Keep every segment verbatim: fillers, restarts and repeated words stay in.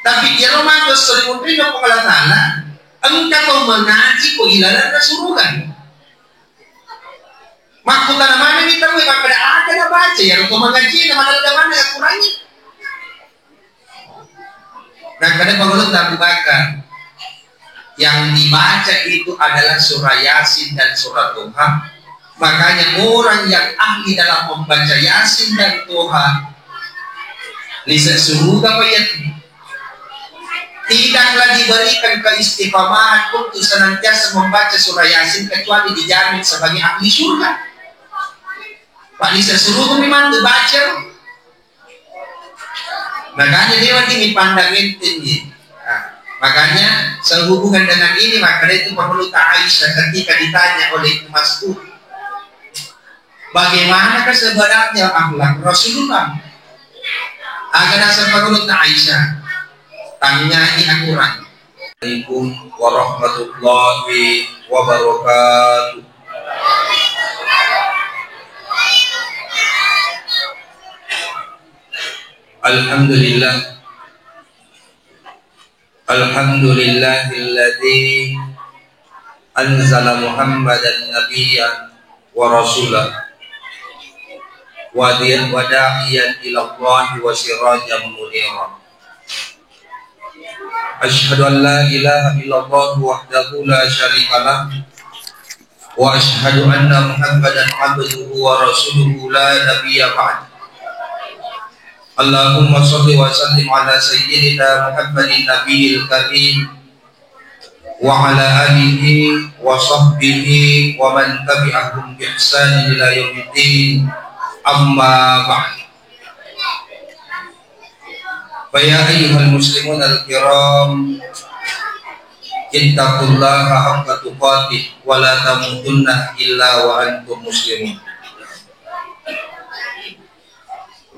Tapi iyaro matu esso ri munrinna Puang Allah Ta'ala, engka tau mangaji ko ilalenna suruga. Makkutana manenni tauwe makkeda, "Aga nabaca iyaro to mangaji na maladda maneng Al-Qurangnge?" Nakkeda Pangulutta Abu Bakar, "Yang dibaca itu adalah surah Yasin dan surah Toha. Makanya orang yang ahli dalam membaca Yasin dan Toha, lise suruga pa iya." Tidaklah diberikan keistiqamahan untuk senantiasa membaca surah Yasin kecuali dijamin sebagai ahli surga. Pak, lise suruga memang dibaca. Makanya dia lagi dipandang enteng, ya. Nah, makanya sehubungan dengan ini, makanya itu perlu tak Aisyah ketika ditanya oleh Mas'ud, "Bagaimanakah sebenarnya akhlak Rasulullah?" Aga naseng Pangulutta Aisyah, "Tanyai Al-Quran." Assalamualaikum warahmatullahi wabarakatuh. Alhamdulillah. Alhamdulillahilladzi anzala Muhammadan nabiyyan wa rasula wa di-, wa da'iyan ilallahi wa sirajan munira. Asyhadu an la ilaha illallah wahdahu la syarika lah, wa asyhadu anna Muhammadan abduhu wa rasuluhu la nabiyya ba'd. Allahumma shalli wa sallim ala sayyidina Muhammadin nabiyil karim wa ala alihi wa sahbihi wa man tabi'ahum bi ihsanin ila yaumiddin. Amma ba'd. Fa ya ayyuhal muslimun al-kiram, ittaqullaha haqqa tuqatih wa la tamutunna illa wa antum muslimun.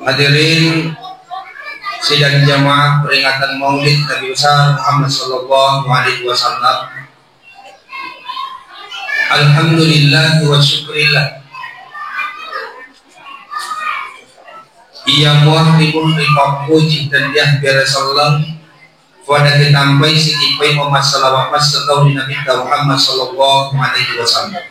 Hadirin sidang jamaah peringatan Maulid Nabi besar Muhammad sallallahu alaihi wasallam. Alhamdulillah wa syukrillah. Iya muah rimun ripappuji dan diampere selleng, pada ditambai sitipai memassalawa massatau ri Nabitta Muhammad sallallahu alaihi wasallam.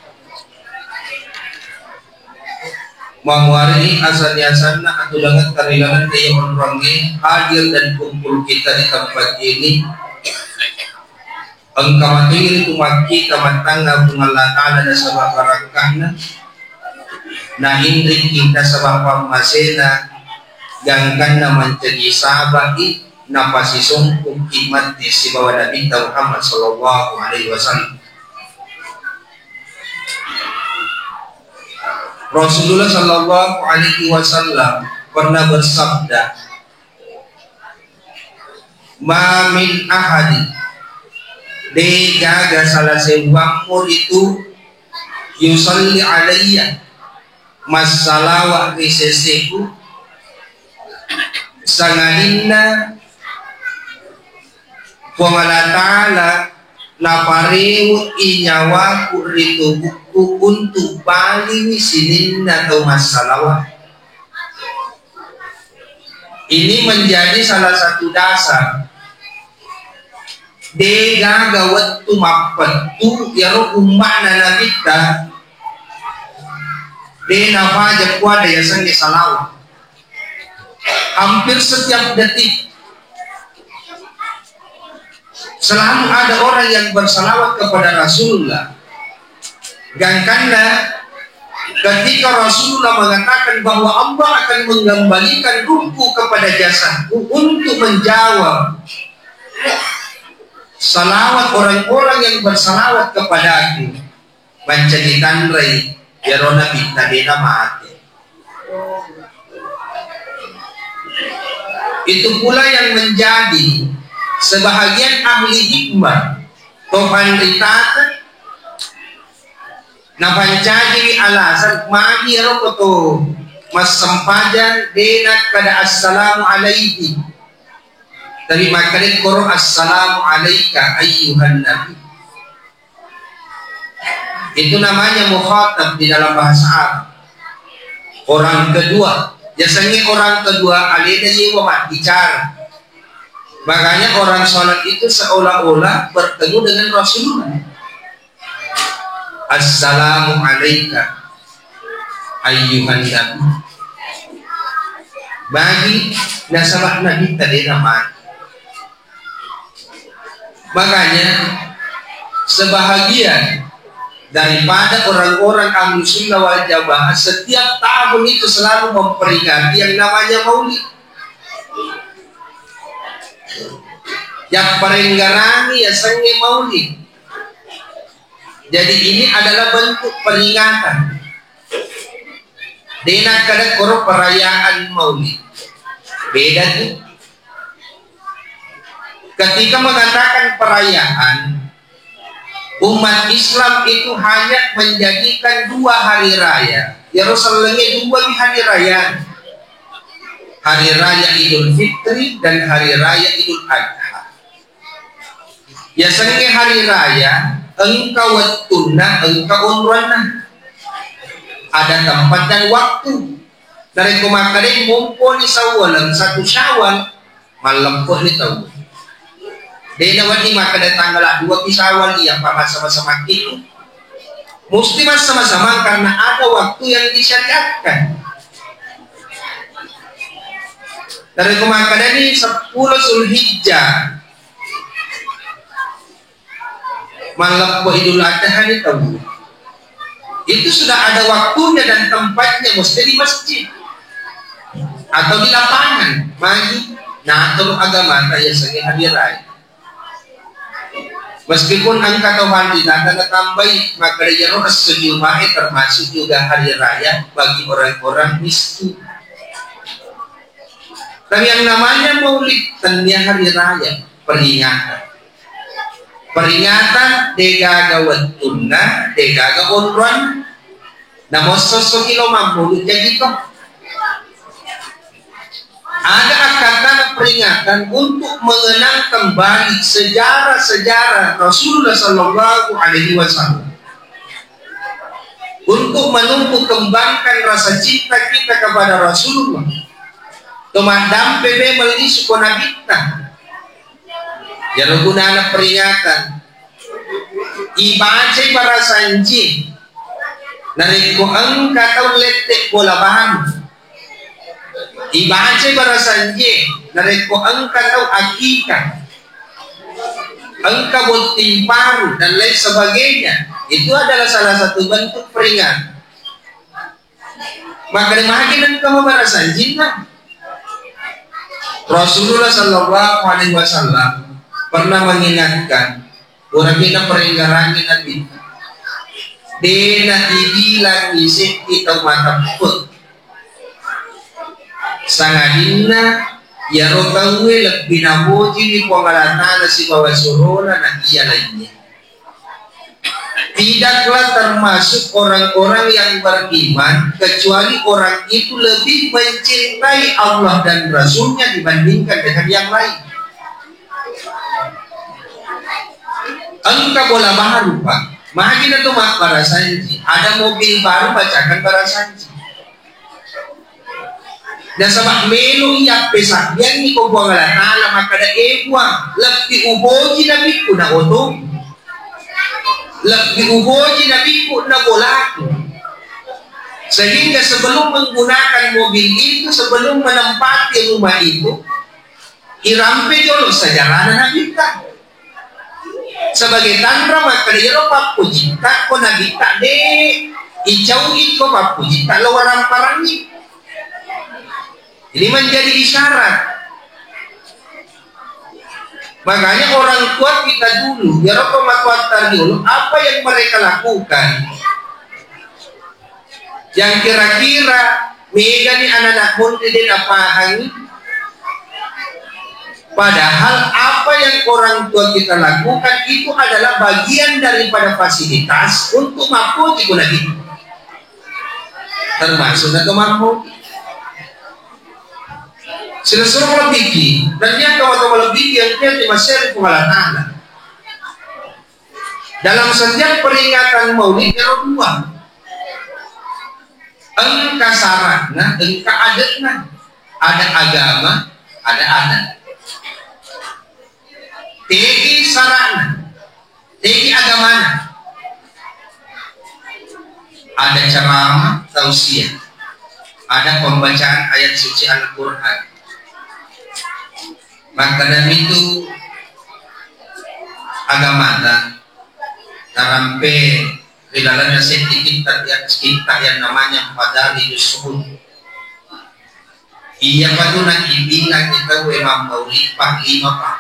Mamuarini asan-asanna atudangetta ri laleng iya onrongnge hadir dan kumpul kita di tempat ini. Engka matoi ritu makkita mattangnga Puang Allah Ta'ala nasaba barakkahna, nainriki nasaba pammasena, gangkanna mancaji saba'i napasisungkukki matti sibawa Nabitta Muhammad sallallahu alaihi wasallam. Rasulullah sallallahu alaihi wasallam pernah bersabda, "Ma min ahadin," de gaga salah sewwammu ritu, "yusalli alayya," massalawa ri seseku, sangadinna Puang Allah Ta'ala naparewe'i nyawaku ri tubukku untuk baliwi sininna tau massalawa. Ini menjadi salah satu dasar. De gaga wettu mappettu iyaro umma'na Nabitta, de nafaja kuada yasengnge salawat. Hampir setiap detik selalu ada orang yang bersalawat kepada Rasulullah. Gangkanna ketika Rasulullah mengatakan bahwa Allah akan mengembalikan ruhku kepada jasadku untuk menjawab salawat orang-orang yang bersalawat kepadaku, mancaji tanrai iyaro Nabitta de namate. Itu pula yang menjadi sebahagian ahli hikmah, to panritata, napancajiwi alasan magi iyaro to massempajang de nakkada assalamu alaihi, tapi makkada koro assalamu alaika ayyuhan nabi. Itu namanya mukhatab di dalam bahasa Arab. Orang kedua. Biasanya orang kedua alena yewa mabbicara. Makanya orang sholat itu seolah-olah bertemu dengan Rasulullah. "Assalamu alaika ayyuhan nabi." Bagi nasabah Nabi tadi nama. Makanya sebahagian daripada orang-orang ahlu sunnah wal jamaah setiap tahun itu selalu memperingati yang namanya maulid. Yang paling garani ya sengi maulid. Jadi ini adalah bentuk peringatan. Dena kada koro perayaan maulid. Beda tuh. Ketika mengatakan perayaan, umat Islam itu hanya menjadikan dua hari raya. Ya Rasulullah dua di hari raya. Hari raya Idul Fitri dan hari raya Idul Adha. Yasengnge hari raya, engka wettunna, engka onroanna. Ada tempat dan waktu. Narekko makkedai mumpuni sawwaleng satu Syawal, malleppe'ni tau. Dena wedding makkeda tanggal dua pi Syawal iya, apa masa-masa makkitu. Musti massama-sama karena ada waktu yang disyariatkan. Narekko makkedani seppulo Zulhijjah, malleppo Idul Adha ni tau. Itu sudah ada waktunya dan tempatnya, mesti di masjid atau di lapangan. Magi natur agama ta yasengnge hari raya. Meskipun engka tau hari raya natambai, maka iyaro esso Jumae termasuk juga hari raya bagi orang-orang miskin. Tapi yang namanya maulid tennia hari raya, peringatan. Peringatan degaga wettunna, degaga onroanna. Namo esso-esso kilo mammulung jaji to. Ada akkattana peringatan untuk mengenang kembali sejarah-sejarah Rasulullah Sallallahu Alaihi Wasallam. Untuk menumbuh kembangkan rasa cinta kita kepada Rasulullah. To maddampe memang lisu ko nabitta. Iyaro gunana peringatan. Ibacai barasanji narekko engka tau lette bola baru. Ibacai barasanji narekko engka tau akikah, engka botting baru dan lain sebagainya. Itu adalah salah satu bentuk peringatan. Makkeda magi engka mabarasanjinna. Rasulullah Sallallahu Alaihi Wasallam pernah mengingatkan, urapina perenggarangi Nabi, dena ibilangi seddi tau mateppe. Sangadinna iyaro tauwe lebbi napojiwi Puang Allah Ta'ala sibawa surona na iya lainnya. Tidaklah termasuk orang-orang yang beriman kecuali orang itu lebih mencintai Allah dan Rasulnya dibandingkan dengan yang lain. Engka bola baru, Pak. Magi na tu mabbarasanji. Ada mobil baru, bacakan barasanji. Nasaba melo iya pesabbiangngi ko Puang Allah Ta'ala makkeda, "E Puang, lebbi uboji nabikku na oto. Lebbi uboji nabikku na bolaku." Sehingga sebelum menggunakan mobil itu, sebelum menempati rumah itu, irampe jolo sejarahna nabitta. Sebagai tanra makkeda iyaro pappujitta ko nabitta de icau'i ko pappujitta lo waramparangngi. Ini menjadi isyarat. Makanya orang tua kita dulu, iyaro pematuatta riolo, apa yang mereka lakukan? Yang kira-kira megani anak-anak mundi de napahangi. Padahal apa yang orang tua kita lakukan itu adalah bagian daripada fasilitas untuk mappoji ko nabi. Termasuk na to mammu. Sila suruh melebbiki, dan yang kawan-kawan melebbiki yang dia dimaseri Puang Allah Ta'ala. Dalam setiap peringatan maulid ero dua. Engka syaratna, engka adatna. Ada agama, ada adat. Ada ceramah, tausiah, ada pembacaan ayat suci Al-Quran. Makkadami tu agamata, narampe ri lalenna seddi kitta, kitta yang namanya Madarijus Su'ud. Iyapa tu naibingangi tauwe mammaulid, Pak, lima, Pak.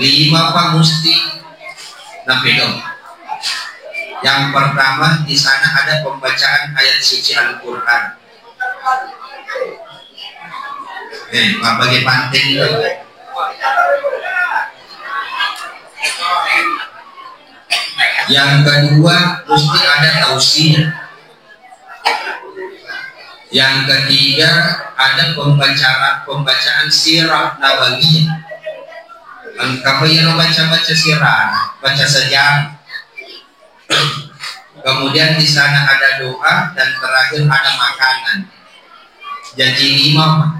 Lima, Pak, musti napegang. Yang pertama, di sana ada pembacaan ayat suci Al-Quran. Eh, mabbagai panteng itu. Yang kedua, mesti ada tausiah. Yang ketiga, ada pembacara-, pembacaan sirah nabawiyah. Engka pa iyaro baca-baca sirah, baca sejarah. Kemudian di sana ada doa dan terakhir ada makanan. Jadi lima, Pak.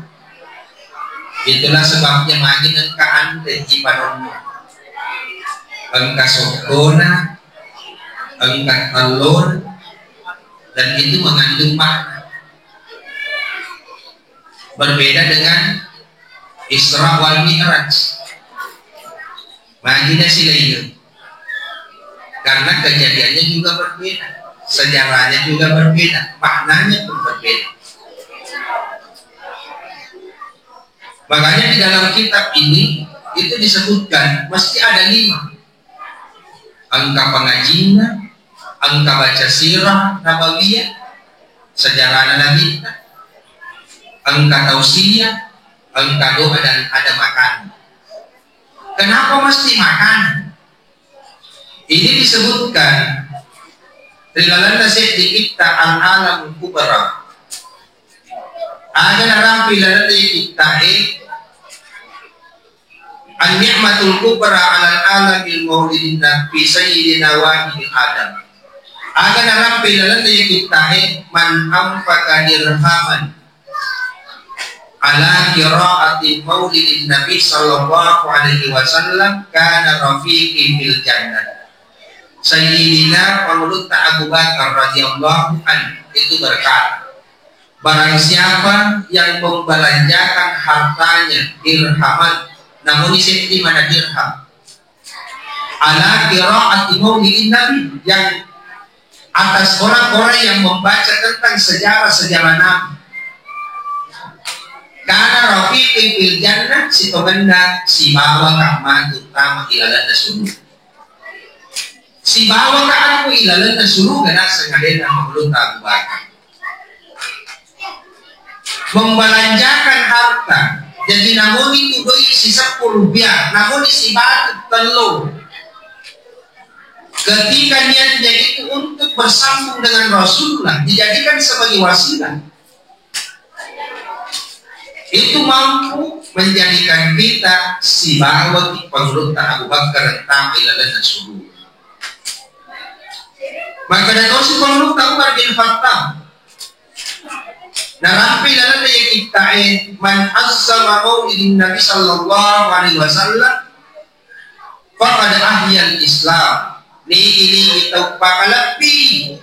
Itulah sebabnya magi engka anre ipanonno. Engka sokkona, engka tellur, dan itu mengandung makna. Berbeda dengan Isra wal Mi'raj. Magi nasilainna. Karena kejadiannya juga berbeda, sejarahnya juga berbeda, maknanya pun berbeda. Makanya di dalam kitab ini itu disebutkan mesti ada lima. Engka pengajinna, engka baca sirah nabawiyah, sejarah Nabi, engka tausiah, engka doa, dan ada makan. Kenapa mesti makan? Ini disebutkan ri lalenna seddi kitta Al-Alam Kubra. Aga narampe lalenna kitta e, An-Ni'matul Kubra alal Alamil Maulidin Nabi Sayyidina Wahidil Adam. Aga narampe lalenna kitta e, man anfaqa dirhaman ala qiraati maulidin Nabi sallallahu alaihi wasallam kana rafiqi fil jannah. Sayyidina Pangulutta Abu Bakar radhiyallahu anhu itu berkata, barang siapa yang membelanjakan hartanya dirhaman, namun ini mana dirham, ala qiraati maulidin Nabi, yang atas orang-orang yang membaca tentang sejarah-sejarah Nabi. Kana rafiqi fil jannah, sitongenna sibawa ka matu tama ilalanna suruga. Sibawa ka aku ilalanna suruga naseng alena Pangulutta Abu Bakar. Membelanjakan harta. Jadi namuni tudoi siseppu rupiah, namuni sibatu tellu. Ketika niatnya itu untuk bersambung dengan Rasulullah, dijadikan sebagai wasilah, itu mampu menjadikan kita sibawa ki Pangulutta Abu Bakar tama ilalanna suruga. Maka datosi Pangulutta Umar bin Khattab, narampe lalenna iya kitta e, man azzama maulidin Nabi sallallahu alaihi wasallam faqad ahyal Islam. Nigi-nigi tau pakalebbi,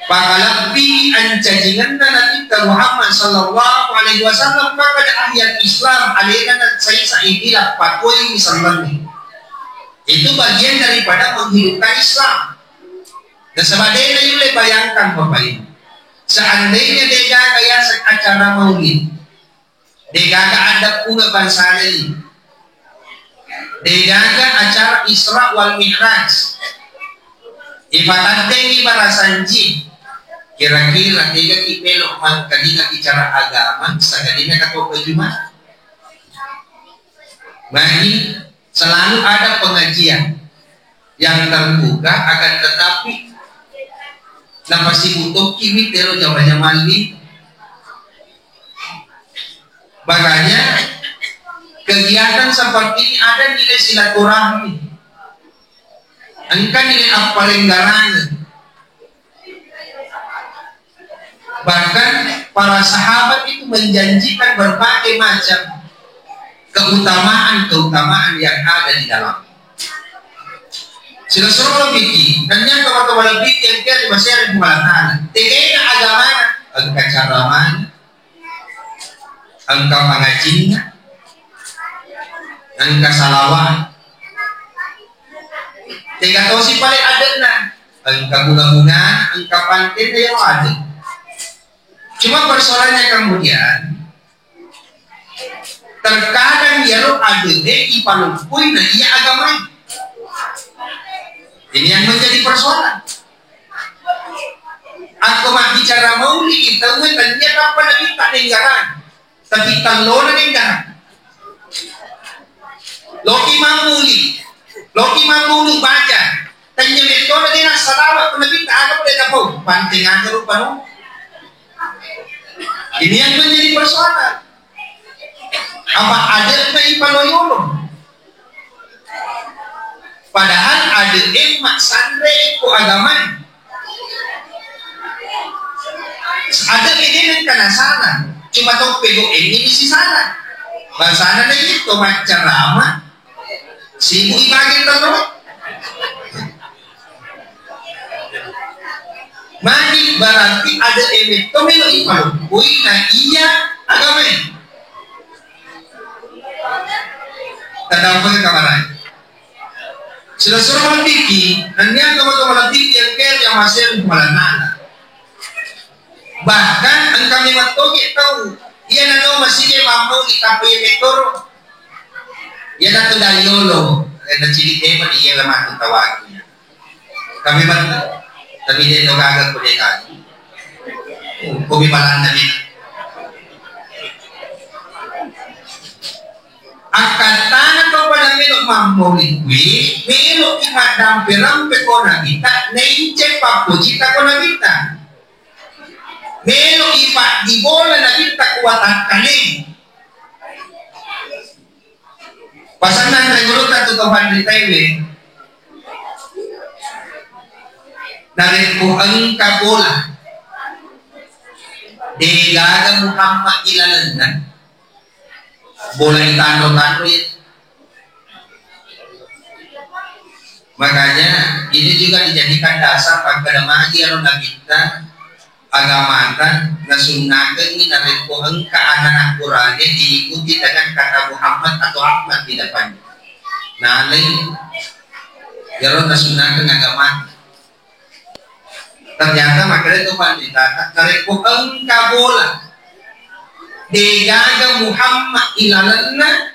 pakalebbi ancajingenna Nabitta Muhammad sallallahu alaihi wasallam, faqad ahyal Islam, alena na saisa ikhilaf, pakoi misallanni. Itu bagian daripada menghidupkan Islam. Nasaba de na yulle bayangkan, Bapak Ibu. Seandainya degaga yaseng acara maulid, degaga addeppunga bangsana i, degaga acara Isra wal Mi'raj, ipatattengi barasanji, kira-kira degaki melo mangkalinga bicara agama sangadinna katoppa Jumat? Magi selalu ada pengajian yang terbuka, akan tetapi napasibutuhki mi tero jama-jamang lino. Makanya kegiatan seperti ini ada nilai silaturahmi, engka nilai apparenggarangeng. Bahkan para sahabat itu menjanjikan berbagai macam keutamaan-keutamaan yang ada di dalam. Sila suro lebih, dan yang teman-teman lebih yang dia di masyarakat Pumalatahan. Tegena agama, engka caramana, engka pangajinna, engka salawat. Tega tosi pale adenna, engka bunga-bunga, engka pantenna yang ada. Cuma persoalannya kemudian, terkadang yaro ade'e ipaloppoi na iya agama. Ini yang menjadi persoalan. Aku mabbicara mauli, kita uwe tanya apa nabi tak nenggaran, tapi tallona nenggaran. Loki mamuli, loki mamulu baca. Tanya metode dia nak salawat ke nabi tak ada boleh dapur. Panting aja lupa no. Ini yang menjadi persoalan. Apa ada yang ipaloyolo? Padahal ada emak sanre ko agama. Ada ini kana salah. Cuma to pego ini misi salah. Bahasana na itu maccarama. Sibuk ibagi terus. Magi berarti ada emetto melo ipaloppoi na iya agama. Tadampak kamarai. Sudah suruh malebbiki, nennia toma-toma lebbiki yang kaya yang masih malanana. Bahkan engka memang toge tau, iya nano masih dia mampu kita punya metoro. Iya natu dayolo, eh, nacili tema di iya lamatu tawaki. Kami ban, tapi dia to gaga ko dia tadi. Ko mi balanda mi. Akkattana to pada melo mammoli kui, melo ki maddampe-rampe ko nabita, nainceng pappojita ko nabita. Melo ipaddi bola nabita ko watakkale. Pasanna anre gurutta tu to panritaiwe. Narekko engka bola, degaga Muhammad ilalenna. Bola itanro-tanro ya. Makanya ini juga dijadikan dasar pada magi anu nabitta agamata nasunnakengngi narekko engka anak-anak Qur'ane diikuti dengan kata Muhammad atau Ahmad di depannya. Nalai yaro nasunnakeng agamata. Ternyata makanya itu pandita narekko engka bola degaga Muhammad ilalenna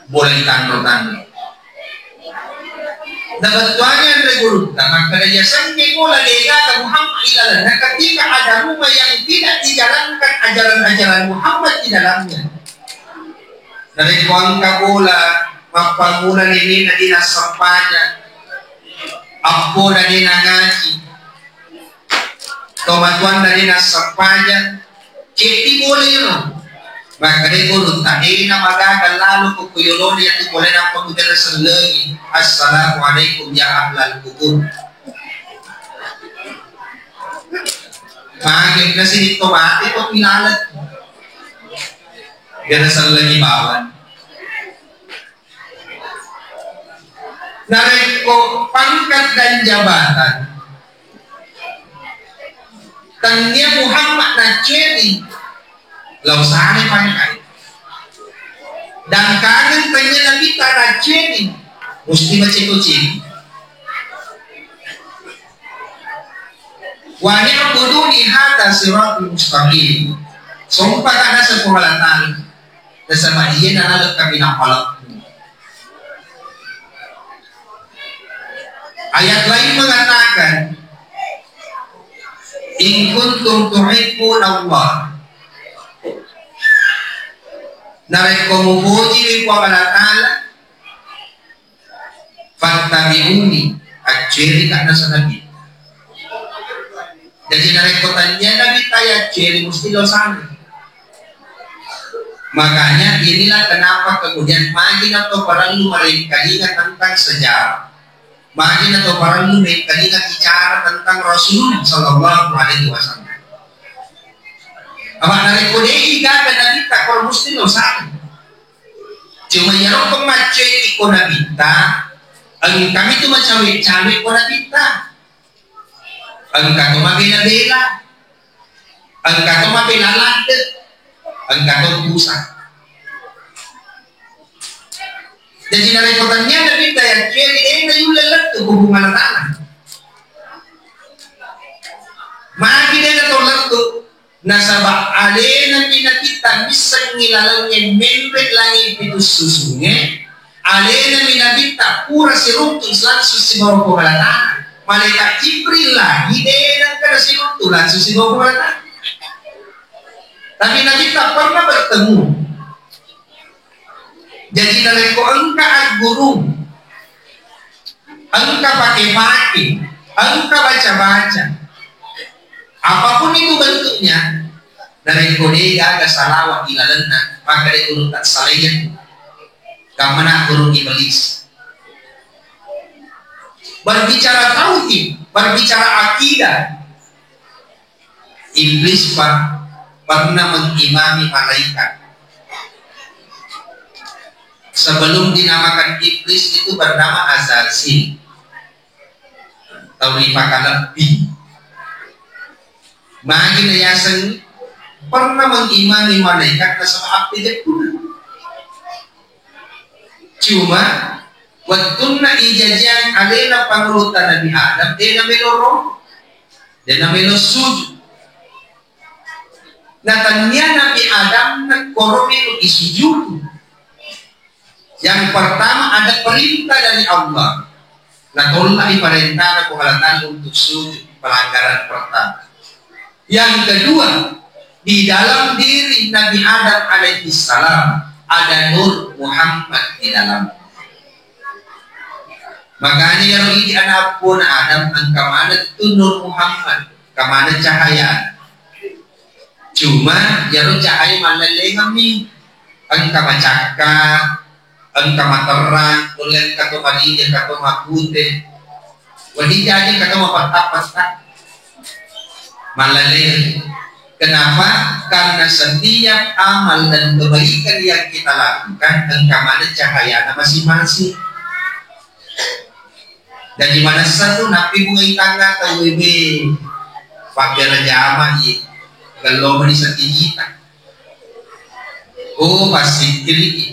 bola itanro-tanro. Nabettuangi anre gurutta, makkeda yasengnge bola degaga Muhammad ilalenna ketika ada rumah yang tidak dijalankan ajaran-ajaran Muhammad di dalamnya. Narekko engka bola, mappammula nenena dina sempajang, appona dena ngaji, tomatoanna dena sempajang, Ceddi boleh no. Makkeda guru, tadena magaga lalo ko kuyolona yatu boleh nampa kujana sellengi. Assalamualaikum ya ahlal kubur. Mage kasi to mate ko pilalet. Biar sellengi bawang. Narekko pangkat dan jabatan, tennia Muhammad nacceri, lao sare pangkat. Dan kangen tennia Nabitta nacceri, musti maceko-ceko. Wa ni'buduni hadza siratul mustaqim. Sompa kana seppulo latang. Nasaba iye nalalo kaminang malemmu. Ayat lain mengatakan, "In kuntum tuhibbunallah." Narekko mupojiwi Puang Allah Ta'ala, "Fattabi'uni," acceri ka nasa Nabi. Jadi narekko tania Nabi taya acceri musti lo sana. Makanya inilah kenapa kemudian magi na to parellu marengkalinga tentang sejarah. Magi na to parellu mengkalinga bicara tentang Rasul sallallahu alaihi wasallam. Apa narekko dei gaga Nabi tak musti lo sana. Cuma iyaro pemmaccoi ko nabitta, engkami tu macawe-cawe ko nabitta. Engka to mabela-bela, engka to mabela ladde, engka to pusat. Jadi narekko tania nabitta yacceri, eh, na yulle lettu ko Puang Allah Ta'ala. Magi de na to lettu, nasaba alena pi nabitta missengngi lalengnge menre langi pitu susungnge, alena mi nabitta pura siruntu langsung sibawa Puang Allah Ta'ala. Malaikat Jibril lagi de nengka nasiruntu langsung sibawa Puang Allah Ta'ala. Tapi nabitta pernah bertemu. Jadi narekko engka agguru, engka pake-pake, engka baca-baca, apapun itu bentuknya, narekko de gaga salawat di lalenna, maka de guru tak salaiya. Kammana guru iblis. Berbicara tauhid, berbicara akidah, Iblis, Pak, pernah mengimami malaikat. Sebelum dinamakan Iblis itu bernama Azazil. Tau ripakalebbi. Magi nayaseng pernah mengimami malaikat nasaba appejeppuna. Cuma wettunna ijajiang alena pangulutta Nabi Adam, de namelo ro, de namelo sujud. Natannia Nabi Adam nakkoro melo isujud. Yang pertama ada perintah dari Allah. Natollai parentana Puang Allah Ta'ala untuk sujud, pelanggaran pertama. Yang kedua, di dalam diri Nabi Adam alaihi salam ada Nur Muhammad di dalam. Makanya iyaro idi anakku na Adam engka maneng tu Nur Muhammad, engka maneng cahaya. Cuma iyaro cahaya mallellengemmi, engka macakka, engka materrang, nulle engka to marija, engka to mapute. Wedding jaji engka to mapetta-petta. Mallelleng. Kenapa? Karena setiap amal dan kebaikan yang kita lakukan engka maneng cahayana masing-masing. Jadi manessa tu nappi bunga itangnga tau ebe pabbere jama i gello meni sati jita. Oh, passikkiri i.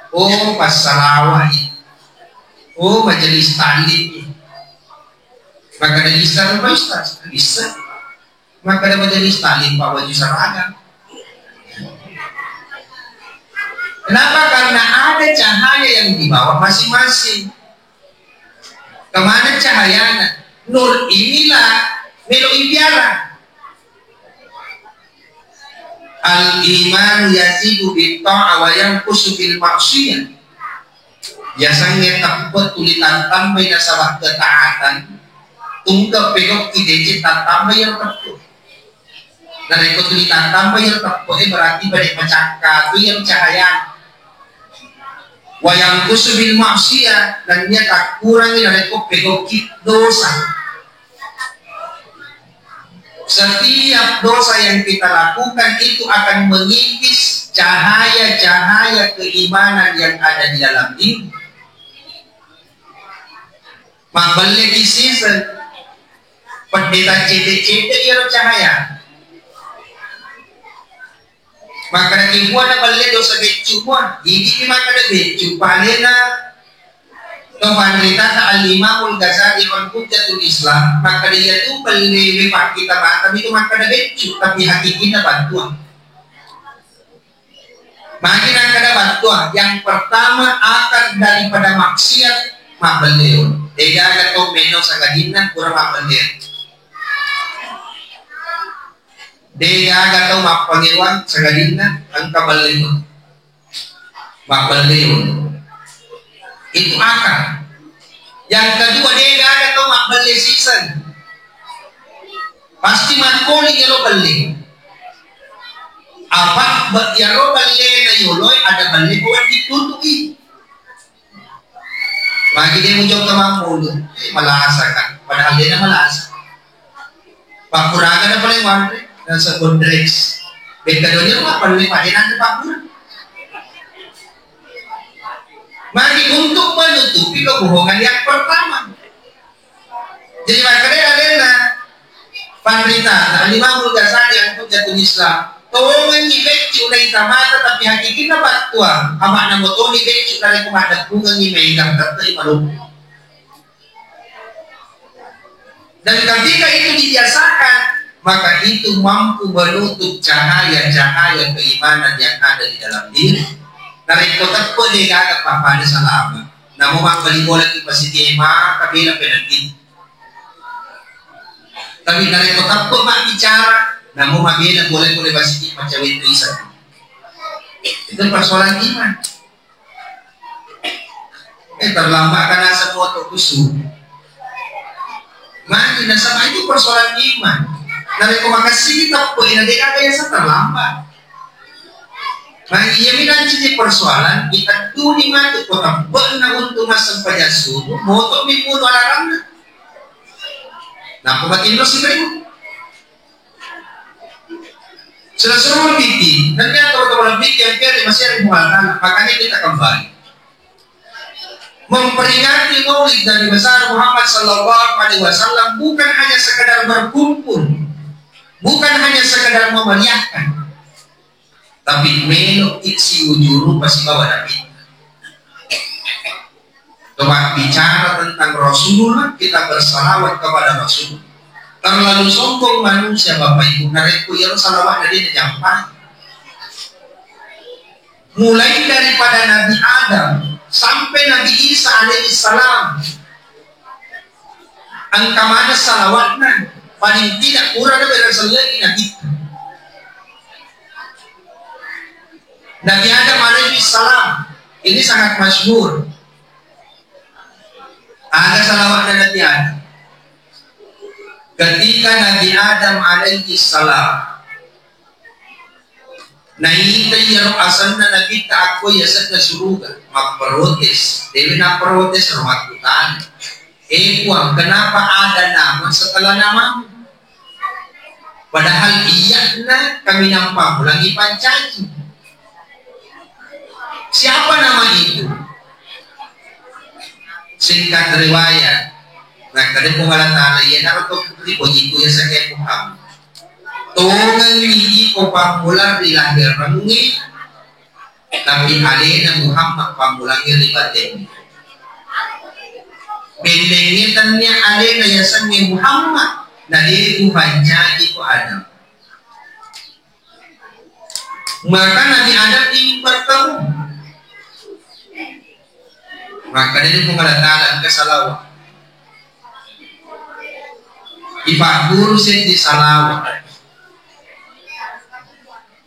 Oh, passalawai. Oh, majelis taklim i. Maka dari Ustaz, Pak Ustaz, bisa. Maka dari majelis taklim, Pak, baju seragam. Kenapa? Karena ada cahaya yang dibawa masing-masing. Kemana cahayana? Nur inilah melo ibiara. Al-iman yazidu bit ta'ah wa yanqusu bil maksiyah. Yasengnge teppe tuli tattambai nasaba ketaatan, tungke pegokki deceng tattambai yang teppe. Narekko tuli tattambai yang teppe, eh, berarti bade macakka tu yang cahaya. Wa yanqusu bil maksiyah, dan dia takkurangi narekko pegokki dosa. Setiap dosa yang kita lakukan itu akan mengikis cahaya-cahaya keimanan yang ada di dalam diri. Mabbelle ki siseng, pendeta cedde-cedde iyaro cahaya. Makkeda ki mua na belle dosa beccu mua, idi ki makkeda beccu, palena to panritata Al-Imamul Ghazali wal Hujjatul Islam, makkeda iyatu belle we pakkita mata itu makkeda beccu, tapi hakikinna battua. Magi nakkeda battua, yang pertama akar daripada maksiat mabbelle. Degaga to meno sangadinna pura mabbelle. Degaga tau mappangewang sangadinna engka balleno. Mabballeno. Itu akal. Yang kedua, degaga tau mabballe siseng. Pasti makkoli iyaro balle. Apa be-, iyaro ballena yoloi ada balle ko wedding tutui. Magi de mujokka mammulu, eh, malasa kan, padahal dena malasa. Pakkuraga na paling wanre, dan sebondres. Beda donya mah paling paling nanti pakkur. Magi untuk menutupi kebohongan yang pertama. Jadi, makkedai alenna panrita Al-Imamul Ghazali, Al-Hujjatul Islam, tongengngi beccu naita mata, tapi hakikinna battuang, ama'na motoni beccu narekko maddeppungengngi maega tettei maloppo. Dan ketika itu dibiasakan, maka itu mampu menutup cahaya-cahaya keimanan yang ada di dalam diri. Narekko teppe de gaga pappada salama, namo mabbali bola ki masigi maka bela penalti. Tapi narekko teppe mabbicara, namo mabela bola-bola masigi macawe tulisan. Itu persoalan iman. Eh, terlambat kan asa foto kusu. Magi nasaba itu persoalan iman. Narekko makessing teppe, ina deka biasa terlambat. Nah, iya mi nanti di persoalan, kita tuli mati kota benar untuk masang pajak subuh, moto mi pun alarangna. Nah, pematian lo sih. Sudah suruh piti, dan dia tahu-tahu lebih yang dia masih ada di Pulau Tanah, makanya kita kembali. Memperingati Maulid Nabi besar Muhammad sallallahu alaihi wasallam bukan hanya sekadar berkumpul, bukan hanya sekadar memeriahkan, tapi melo isi ujuru pasibawa Nabi. Coba bicara tentang Rasulullah, kita bersalawat kepada Rasul. Terlalu sombong manusia, Bapak Ibu, narekko iyaro salawatna de najampai. Mulai daripada Nabi Adam sampai Nabi Isa alaihi salam, engka mana salawatna, paling tidak kurang dari selagi Nabi. Nabi Adam alaihi salam, ini sangat masyhur. Aga salawatna Nabi Adam? Ketika Nabi Adam alaihi salam naita iyaro asenna Nabitta akko yasenna suruga, mapprotes. Dewe napprotes ro, makkutana, "Eh Puang, kenapa ada nama setelah namamu? Padahal iya'na kaminang pammulang ipancaji." Siapa nama itu? Singkat riwayat, nakkeda Puang Allah Ta'ala, "Iyanaro to putri bojiku yasengngé Muhammad. Tongengngi iko pammulang ri lahirengngé, tapi aléna Muhammad pammulangngé ri baténgngi. Bennengngé tennia aléna yasengngé Muhammad, na dé upancaji ko Adam." Maka Nabi Adam ingin bertemu. Maka dari Puang Allah Ta'ala engka salawat. Ipagguru seddi salawat.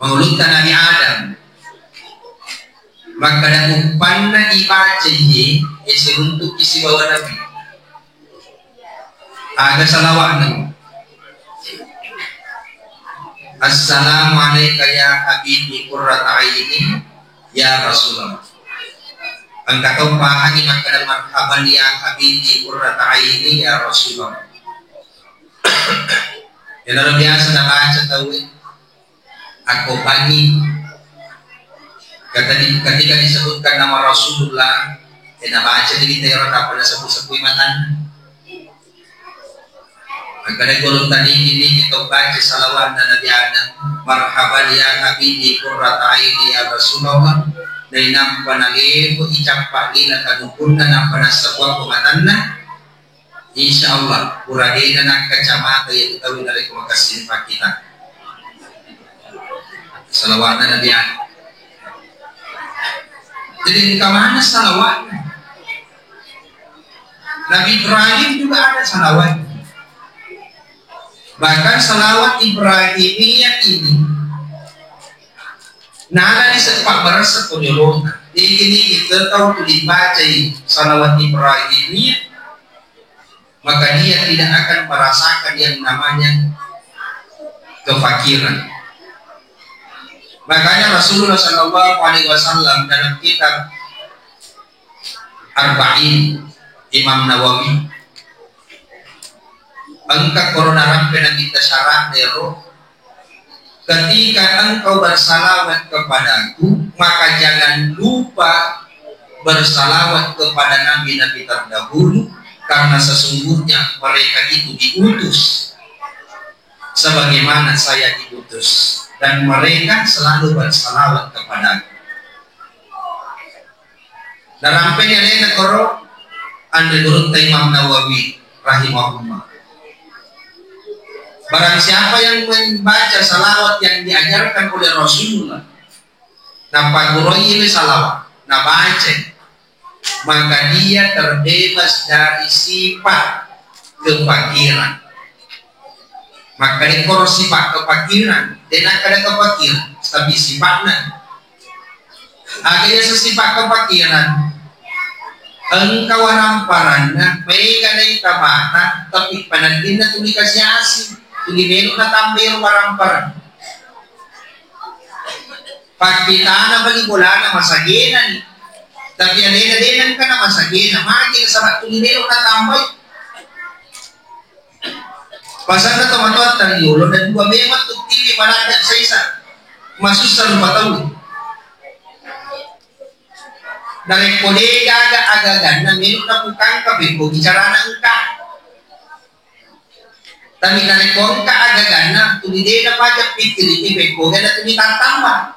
Maulutta Nabi Adam. Makkeda uppanna ibaca iye, e, siruntukki sibawa Nabi. Aga salawatna? "Assalamu alaika ya habibi qurrata aini ya Rasulullah." Engka tau pahangi makkeda, "Marhaban ya habibi qurrata aini ya Rasulullah." Iyanaro biasa nabaca tauwe. Akko bangi, ketika, ketika disebutkan nama Rasulullah, eh, nabaca diri tero, tappa nasebbu-sebbui matanna. Makkeda gurutta nigi-nigi tau baca salawatna Nabi Adam, "Marhaban ya habibi qurrata aini ya Rasulullah." Nainappa nalepo icappa lila kanukunna, nappa nassebbuakko matanna. Insya Allah, pura dena nakkacamata iya tu tau narekko makessing pakkita. Salawatna Nabi Adam. Jadi, engka mana salawatna? Nabi Ibrahim juga ada salawat. Bahkan salawat Ibrahimiyah ini nala disepak berasa konyolona. Ini, ini kita tahu tu dibacai salawat Ibrahimiyah, maka dia tidak akan merasakan yang namanya kefakiran. Makanya Rasulullah Shallallahu Alaihi Wasallam dalam kitab Arba'in Imam Nawawi, engka korona rampe na kita syarat dero, "Ketika engkau bersalawat kepadaku, maka jangan lupa Bersalawat kepada nabi-nabi terdahulu, karena sesungguhnya mereka itu diutus sebagaimana saya diutus, dan mereka selalu bersalawat kepadaku. Narampeni alena koro anre gurutta Imam Nawawi rahimahullah. Barang siapa yang membaca salawat yang diajarkan oleh Rasulullah, napagguroi salawat, nabaca, maka dia terbebas dari sifat kefakiran. Makkeda koro sifat kefakiran, de nakkeda kefakiran, tapi sifatna. Aga yaseng sifat kefakiran? Engka waramparanna, maega naita mata, tapi panennina tuli kasi-asi, tuli melo natambai waramparang. Pakkitana bali bolana masagena ni. Tapi alena de nengka na masagena, magi nasaba tuli melo natambai. Pasanna tomatoatta riolo dan dua memang tu tiwi malada saisa. Masussa rupa tau. Narekko de gaga agaganna melo napukangka pekko bicarana engka. Tapi narekko engka agaganna, tuli de napaja pikkiriki pekkoga na tuli tattamba.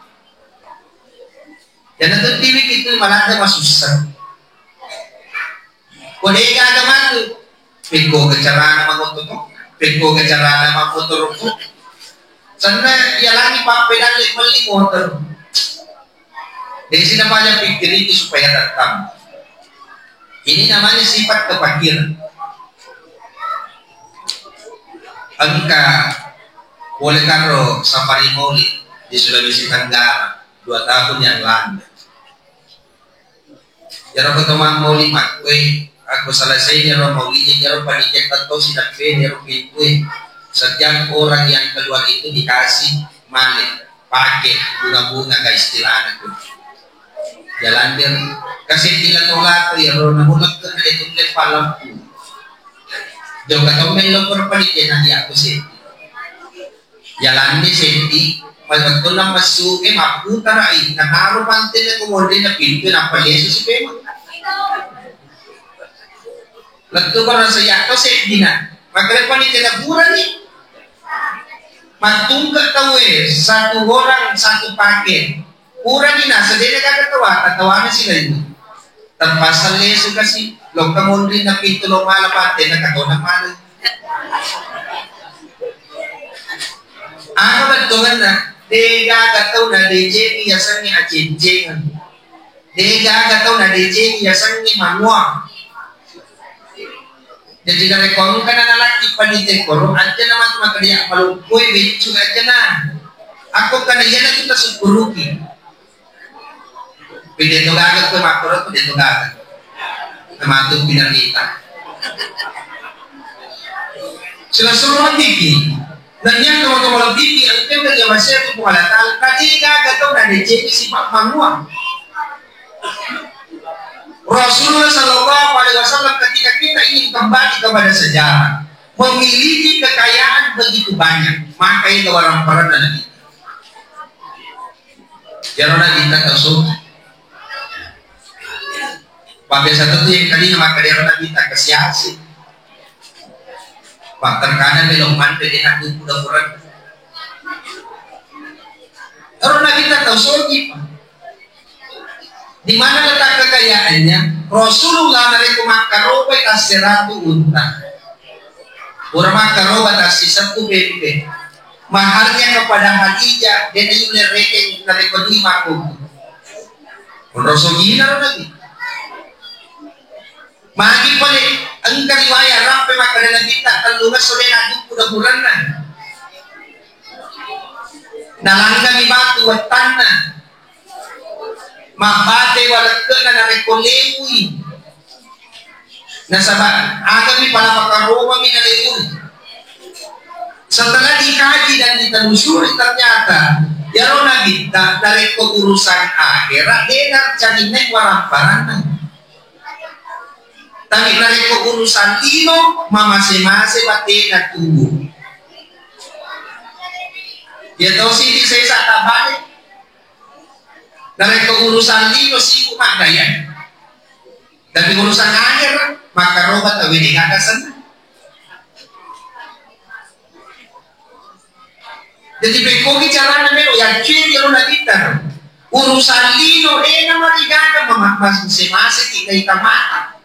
Yana tu tiwi itu malada masussa. Ko de gaga matu, pekkoga carana mangoto to, pekkoga carana mangotoro to. Sanna yalangi pappedalle melli motor. Desi napaja pikkiriki supaya tattamba. Ini namanya sifat kefakiran. Engka pole karo safari maulid di Sulawesi Tenggara dua tahun yang lalu. Iyaro ko to maulid makkue, akko selesai iyaro maulid, iyaro panitia tetto sidappeni iyaro pittue. Setiap orang yang keluar itu dikasih male, paket, bunga-bunga ka istilahna tu. Jalan dia kasih bila tolak iyaro namu lekke na itu lepa lampu. Jauh kata main lo perpanitia na dia aku sih. Jalanni seddi, wettunna messu e mapputarai, nataro pantenna ko monrinna pintu, nappa lesu si pemeng. Lettu ko rasa yakko seddina, makkerepa ni tena purani. Mattungke tau e, satu orang satu paket. Purani nasa dena gaga tawa, tawana si lainna. Terpaksa lesu kasi, lokka monrinna pintu lo mala pantenna katona mala. Aga bettuanna, degaga tau nadecengi yasengnge acencengeng. Degaga tau nadecengi yasengnge manuang. Jadi narekko engka na nalaki panite koro, aja na matu makkedia maloppoe beccu aja na. Akko kana iyana kita syukuruki. Pide to gaga koe makkoro tu de to gaga. Namatu pinarita. Sila suruh mabiki. Dan yang kamu kamu lebih yang kau kerja masih aku pengalaman. Tadi gaga tau na decek si pak manua. Rasulullah Shallallahu Alaihi Wasallam ketika kita ingin kembali kepada sejarah, memiliki kekayaan begitu banyak, maka itu orang pernah Nabi. Iyaro Nabitta tau sogi. Pabbiasa tetu yang tadi makkeda iyaro Nabitta kasi-asi. Pak terkadang melo manre de naku kuda kurang. Iyaro Nabitta tau sogi, Pak. Di mana letak kekayaannya? Rasulullah narekko makkarobai tasseratu unta. Pura makkaroba tassiseppu bembe. Maharnya kepada Khadijah, de naiulle rekeng narekko dui makkuku. Onrosogina ro Nabi. Magi pale engka riwayat rampe makkeda Nabitta tellungesso de nadukku dapuranna. Nalanggami batu wettanna. Mabbate walekke'na narekko lewui. Nasaba agami pala makaromami nalewui. Setelah dikaji dan ditelusuri, ternyata iyaro Nabitta narekko urusan akhirat de narcaninai waramparana. Tapi narekko urusan lino, mamase-mase batena tubuh. Ya tau sini saya tak balik. Narekko urusan lino sibuk maggaya. Tapi urusan akhirat, makkaroba tauwe de gaga senna. Jadi, pekkogi carana melo yaccui ro nabitta ro. Urusan lino, eh, namarigaga mama-, mas-, mase-maseki naita mata.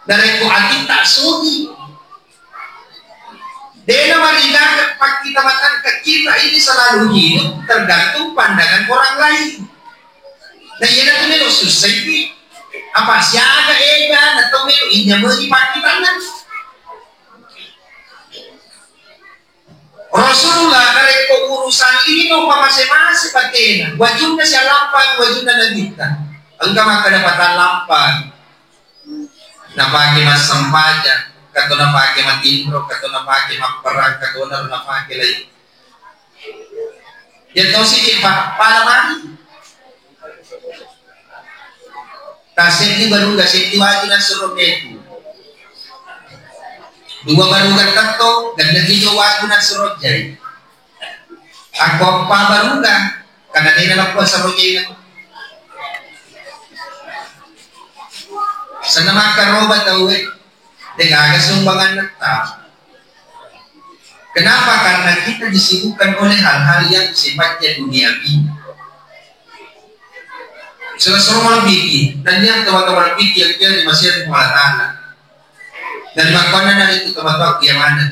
Narekko atitta sugi, de namarigaga pakkita matangka, kita ini selalu hidup tergantung pandangan orang lain. Nah, iyanatu melo sussaiwi. Apa siaga ega na tau melo inyamengi pakkitanna. Rasulullah narekko urusan lino, pamase-mase batena, wajunna sialampang, wajunna nabitta. Engka makkeda patallampang. Napake massempajang, kato napake matinro, kato napake mapperang, kato na napake lai. Iya tosi, Pak, pala mani. Taseddi baruga, seddi waju nassuro petu. Dua baruga tetto, gandeng ijo waju nassuro jai. Akko eppa baruga, karena dena lappa saro jaina. Senna makkaroba tauwe, de gaga sumbanganna ta. Kenapa? Karena kita disibukkan oleh hal-hal yang sifatnya duniawi. Sura-sura malebbi'ki, nennia tau-tau malebbi'ki yang dia dimasihkan Allah Ta'ala. Dan makkuannana ritu tomatoakku iya maneng.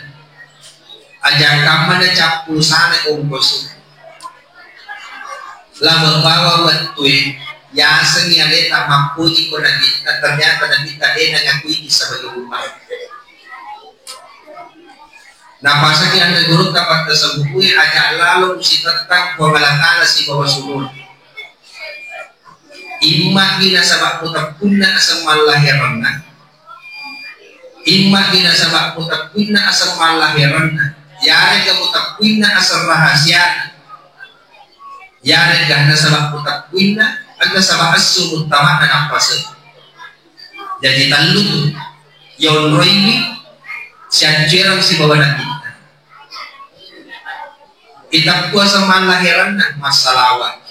Aja kammana cappu sana ongkosu. Laba bawa wettue, yasengngi aleta mappuji ko Nabitta, ternyata Nabitta de nangakui sebagai umat. Napasaki anre gurutta pattasebbue, aja lalo musitettang Puang Allah Ta'ala sibawa sulur. Immagi nasaba muteppunna aseng mallahiranna, immagi nasaba muteppunna aseng mallahiranna, yarega muteppunna aseng rahasiana, yarega nasaba muteppunna, nasaba esso muttama'na nappase. Jaji tellu tu yonroiwi siaccuereng sibawa Nabitta. Itappu aseng mallahiranna, massalawat.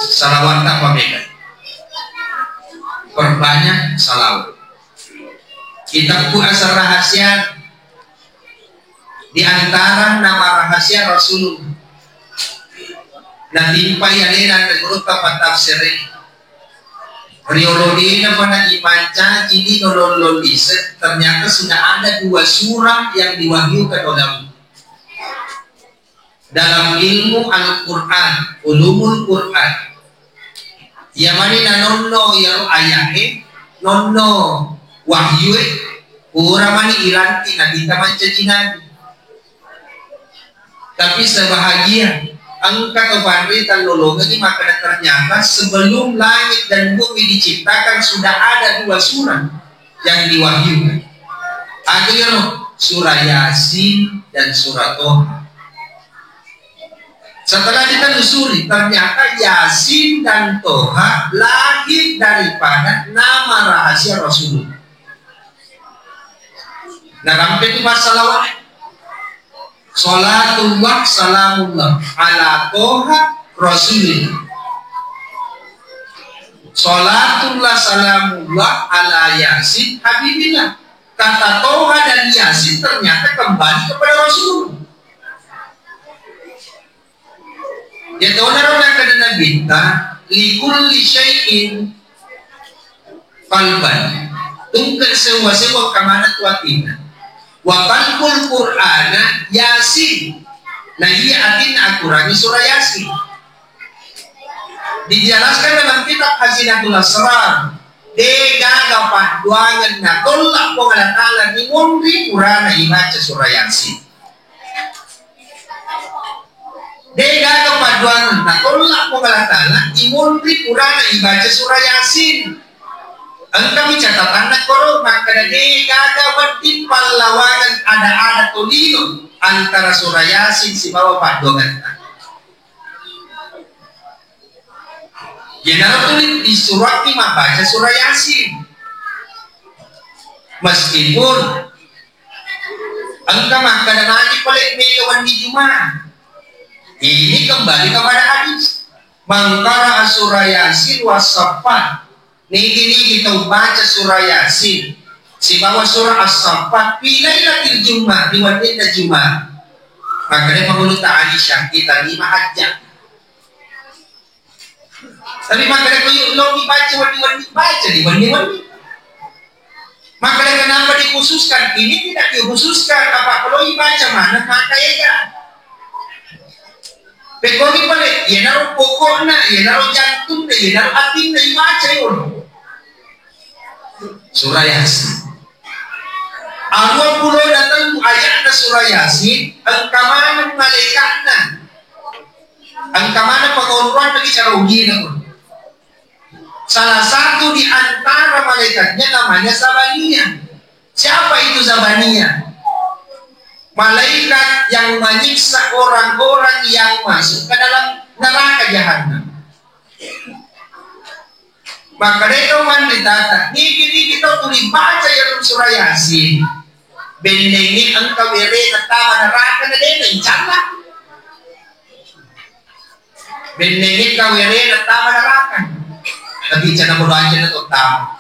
Salawat apa mega? Perbanyak salawat. Itappu aseng rahasia, di antara nama rahasia Rasulullah. Natimpai alena anre gurutta pattafsireng. Riolo dena pada ipancaji lino lollong lise, ternyata sudah ada dua surah yang diwahyukan oleh Allah. Dalam ilmu Al-Quran, ulumul Quran, iya mani nanonno iyaro aya'e, nonno wahyue, pura mani ilanti Nabitta mancaji nabi. Tapi sebahagia, engka to panrita lolongengi makkeda, ternyata sebelum langit dan bumi diciptakan sudah ada dua surah yang diwahyukan. Aga iyaro? Surah Yasin dan surah Toha. Setelah ditelusuri, ternyata Yasin dan Toha lahir daripada nama rahasia Rasulullah. Narampe tu passalawat. Salatullah salamullah ala Toha Rasulillah. Salatullah salamullah ala Yasin Habibillah. Kata Toha dan Yasin ternyata kembali kepada Rasulullah. Iya tonaro nakkeda Nabitta, "Likulli syai'in qalban." Tungke sewwa-sewwa engka maneng tu atinna. Wa qalbul Qur'ana Yasin. Na iya atinna Al-Qurangnge surah Yasin. Dijelaskan dalam kitab Khazinatul Asrar, de gaga padduangeng natolla Puang Allah Ta'ala ni monri purana ibaca surah Yasin. De gaga padduangeng natolla Puang Allah Ta'ala imonri purana ibaca surah Yasin. Engkami catatanna koro makkeda de gaga wedding pallawangeng ada-ada tolino antara surah Yasin sibawa padduangetta. Iyanaro tuli disuroakki mabbaca surah Yasin. Meskipun engka makkeda magi pole mega wenni Juma. Ini kembali kepada hadis. Man qara'a surah Yasin was-Saffat. Nigi-nigi tau baca surah Yasin sibawa surah As-Saffat fi lailatil Jum'ah, di wenninna Jumat. Makkedai Pangulutta Aisyah, kita lima hajjat. Tapi makkedai ko, "Yuk, lo dibaca wenni-wenni, baca di wenni-wenni." Makkedai, "Kenapa dikhususkan?" Ini tidak dikhususkan. Apa kalau dibaca mana maka ega. Pekkoni pale, iyanaro pokokna, iyanaro jantunna, iyanaro atinna ibaca yolo. Surah Yasin. Aruwa pulo na tellu ayatna surah Yasin, engka maneng malaikatna. Engka maneng pangauruanna bicara ugina pun. Salah satu di antara malaikatnya namanya Zabaniyah. Siapa itu Zabaniyah? Malaikat yang menyiksa orang-orang yang masuk ke dalam neraka Jahannam. Makkedai tau manre tata, niki-niki tau tuli baca ya surah Yasin. Bennengi engka werena tama neraka na dena incalla. Bennengi engka werena tama neraka. Tapi cana bodo aja na tama.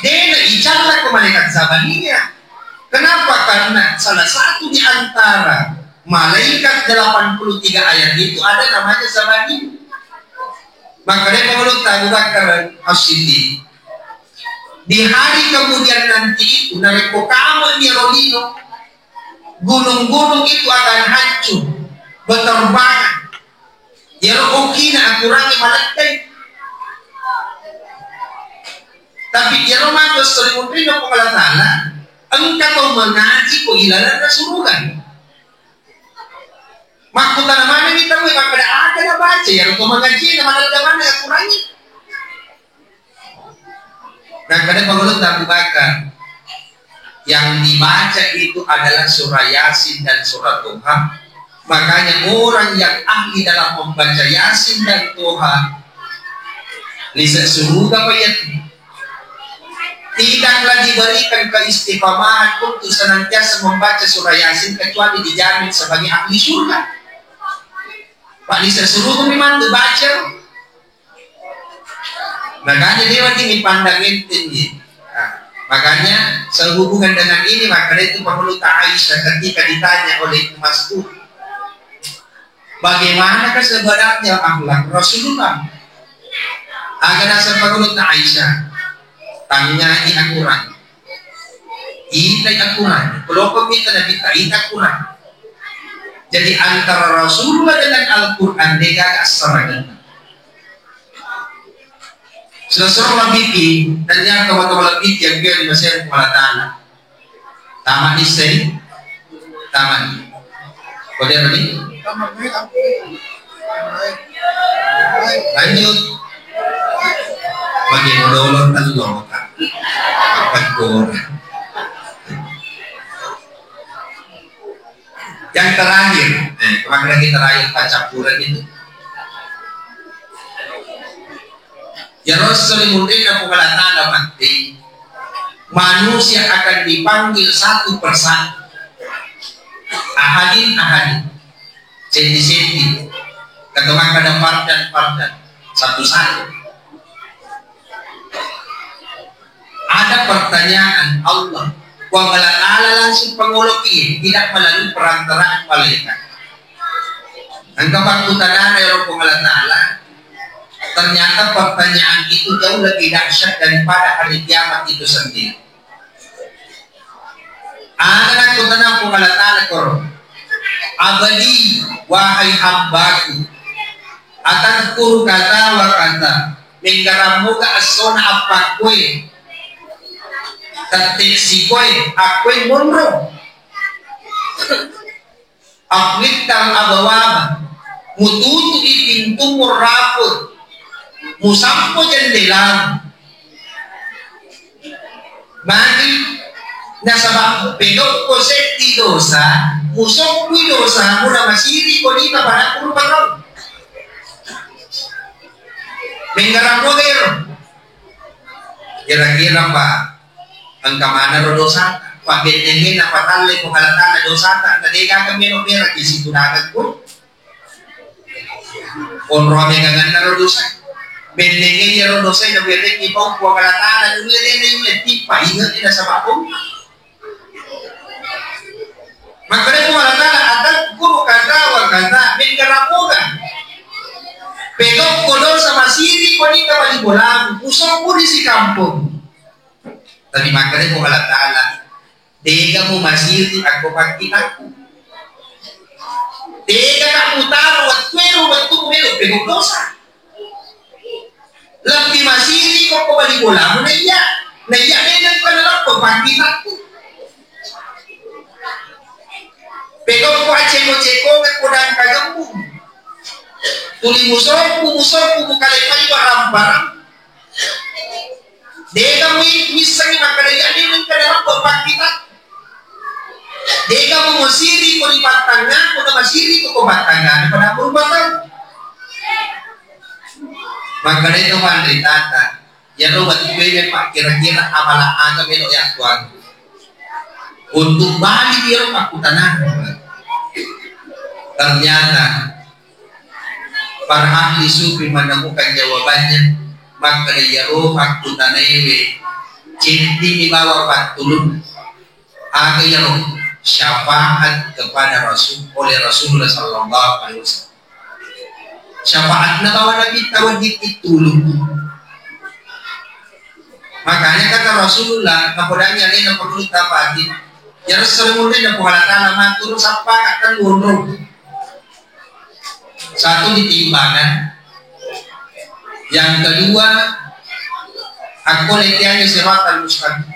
Dena icalla ko malaikat Zabaniyah. Kenapa? Karena salah satu di antara malaikat delapan puluh tiga ayat itu ada namanya Zabaniyah. Makkedai Pangulutta Abu Bakar As-Siddiq, di hari kemudian nanti itu, narekko kamu ni rolino, gunung-gunung itu akan hancur, berterbangan. Iyaro okina akurangi malettai. Tapi iyaro matu esso ri munrinna Puang Allah Ta'ala, engka tau mangaji ko ilalenna suruga. Makkutana manenni tau e makkeda, "Aga nabaca iyaro to mangaji na maledda maneng akurangi?" Nakkeda Pangulutta Abu Bakar, yang dibaca itu adalah surah Yasin dan surah Toha. Makanya orang yang ahli dalam membaca Yasin dan Toha, lise suruga payet. Tidaklah diberikan keistiqamahan untuk senantiasa membaca surah Yasin kecuali dijamin sebagai ahli surga. Pak, lise suruga memang baca. Makanya dia lagi dipandang enteng, ya. Nah, makanya sehubungan dengan ini, makanya itu Pangulutta Aisyah ketika ditanya oleh Ibnu Mas'ud, "Bagaimanakah sebenarnya akhlak Rasulullah?" Aga naseng Pangulutta Aisyah, "Tangngai Al-Quran. Itai Al-Quran. Kalau kau minta Nabi, tak ita Al-Quran." Jadi antara Rasulullah dengan Al-Quran, dia gak asal. Sudah suruh lebih, ternyata waktu lebih yang dia dimasukkan kepada tanah. Tamat di sini, tamat. Kode ini? Lanjut. Bagi modal telur, Kak. Apa kurang? Yang terakhir, eh, kemarin lagi terakhir paccappuran itu. Iyaro esso ri munrinna Puang Allah Ta'ala matti, manusia akan dipanggil satu per satu. Ahadin, ahadin. Sendi-sendi. Kata makkada fardan, fardan. Satu-satu. Ada pertanyaan Allah. Puang Allah Ta'ala langsung pangoloki, tidak melalui perantaraan malaikat. Engka pakkutanana ero Puang Allah Ta'ala, ternyata pertanyaan itu jauh lebih dahsyat daripada hari kiamat itu sendiri. Aga nakkutana Puang Allah Ta'ala koro, "Abdi, wahai hambaku, atadzkuru kata wa kata, menggarammuga essona appakkue, tette sikoe, akkue monro." Aghliqal abwaba, mututu'i pintu murraput, musampo jendela. Magi? Nasaba pedokko seddi dosa, musobbui dosa, mula masiri ko lima pada puluh parau. Menggarang moga ero. Kira-kira, Pak, engka maneng ro dosata? Pabennengenna patalle ko kalatana dosata, na dega kami no bera di situ dagang pun. Onro ameganganna ro dosa. Bennengnge iyaro dosa naberrengngi pau Puang Allah Ta'ala, nulle de naulle tippa inge'ni nasaba' pau. Makkeda Puang Allah Ta'ala, "Atadzkuru kadza wa kadza," mengkarapoga. Pegau'ko dosa masiri ko nita bali bolamu, usoppu ri sikampong. Tapi makkeda Puang Allah Ta'ala, "Dega mumasiri akko pakkitakku. Dega ka mutaro wettuero wettu melo pegau dosa. Lebbi masiri ko ko bali bolamu naiya, naiya dega ko nalappo pakkitakku. Pegau ko aceko-ceko ko dangka gembung. Tuli musoppu, musoppu mukalefai barang-barang." Dega mui-, missengngi makkeda, "Iya, de nengka nalappo pakkitakku." Dega mumasiri ko ri pattangnga, ko namasiri ko, ko pattangnga, pada berubah tau. Makkeda to panritata, iyaro wettue, Pak, kira-kira amala aga melo yakkuang untuk bali iyaro pakkutanang. Ternyata para ahli sufi menemukan jawabannya, makkeda iyaro pakkutanaiwe ceddimi bawang pattulun. Aga iyaro? Syafaat kepada Rasul, oleh Rasulullah sallallahu alaihi wasallam. Syafaatna bawang Nabitta wedding ittulung. Makanya kata Rasulullah, napodangi alena perlu tapati, iyaro sering mulai na Puang Allah Ta'ala matur sappa ka tellu onrong. Satu di timbangan, yang kedua, akko lettiangngi siratal mustaqim.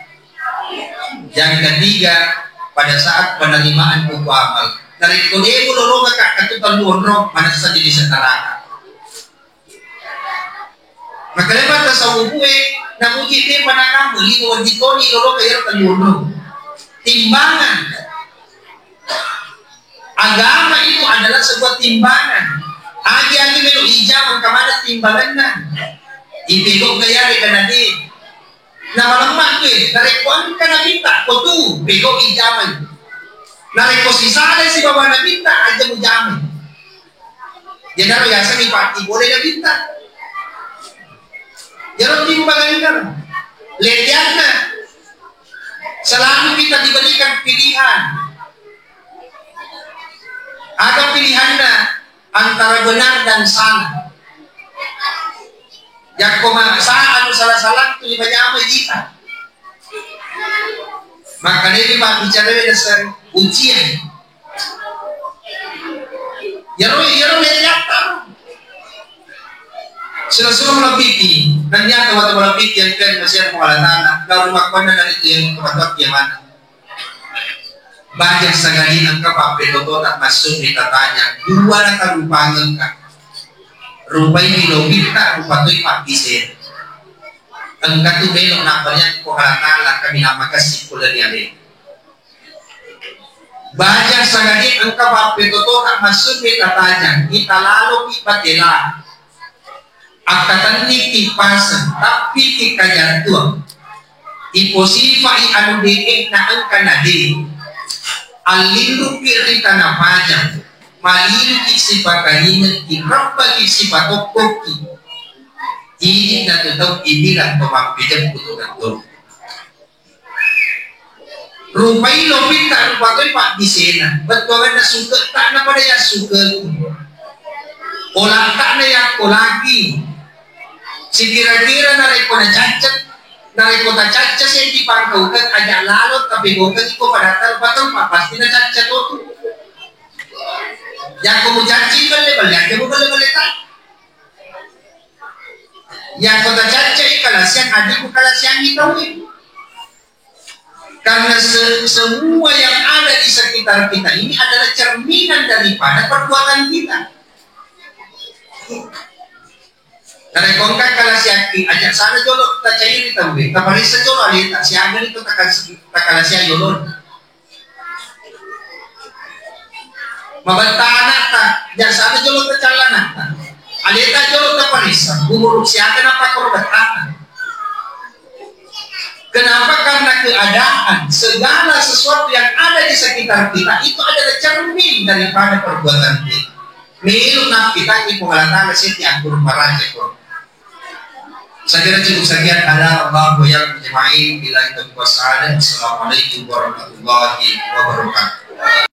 Yang ketiga, pada saat penerimaan buku amal. Narekko de mulolongaka katu tellu onrong, manessa di lise neraka. Makanya tasawufue, namuji de panakam, lino wajitoni loloka iyaro tellu onrong. Timbangan. Agama itu adalah sebuah timbangan. Agi-agi melo ijama, engka maneng timbanganna. Ipegau gayare kana de. Namalemma tu, narekko engka nabitta ko tu, pegau ijamai. Narekko sisada sibawa nabitta, aja mujamai. Jenaro yaseng ipatti boleh nabitta. Jero timbanganna. Lettianna. Selalu kita diberikan pilihan. Aga pilihanna antara benar dan salah. Yakko ma-, sa-, anu salah-salah tu dimajamai kita. Makkedai mabbicara we naseng ujian. Yero, yero lettiatta. Sila-sila malebbiki, nennia tau-tau malebbiki yang kan masih mau Allah Ta'ala, kalau rumah kau ada itu yang tempat dia mana. Bajang sagadi engka pappetotona massu mitatanya, dua natarupangengka. Rupai lobitta, rupa toi pabbise. Engka tu melo napariang ko Allah Ta'ala, kami namakasih kula ri ale. Bajang sagadi engka pappetotona massu mitatanya, kita laloki patela. Akkatenniki paseng, tappiki kajattuang. Iposifa'i anu de'e na engka nade. Allinrukki ri tana pajang, maliluki sipakaingekki, rebbaki sipatokkokki. Idi natu tau ibilang to mappejeppu tu natto. Rupai lopitta rupa toi pabbisena, bettuanganna suketta na pada yassukeku. Olatta na yakkolaki. Sikira-kira narekko nacaccet, narekko tacacca seddi pangkaukeng aja lalo, tapi bokeng iko padatta rupa toi, pasti nacacca totu. Yakko mucaccing belle-belle, aja mu belle-belle ta. Yakko tacaccai kalasiang, aja ku kalasiangi tauwe. Karena se-, semua yang ada di sekitar kita ini adalah cerminan daripada perbuatan kita. Narekko engka kalasiakki, aja sana jolo tacairi tauwe, taparessa jolo aleta, siaga ni to takas-, takalasiang jolo. Mabetta anakta, jasana jolo tacallanata. Aleta jolo taparessa, umur siaga napakkoro bettana. Kenapa? Karena keadaan, segala sesuatu yang ada di sekitar kita itu adalah cermin daripada perbuatan kita. Melo nappitangngi Puang Allah Ta'ala setiap guru maraja ko. Saya kira cukup sekian, hadza wallahu a'lam. Billahi taufiq was sa'adah. Assalamualaikum warahmatullahi wabarakatuh.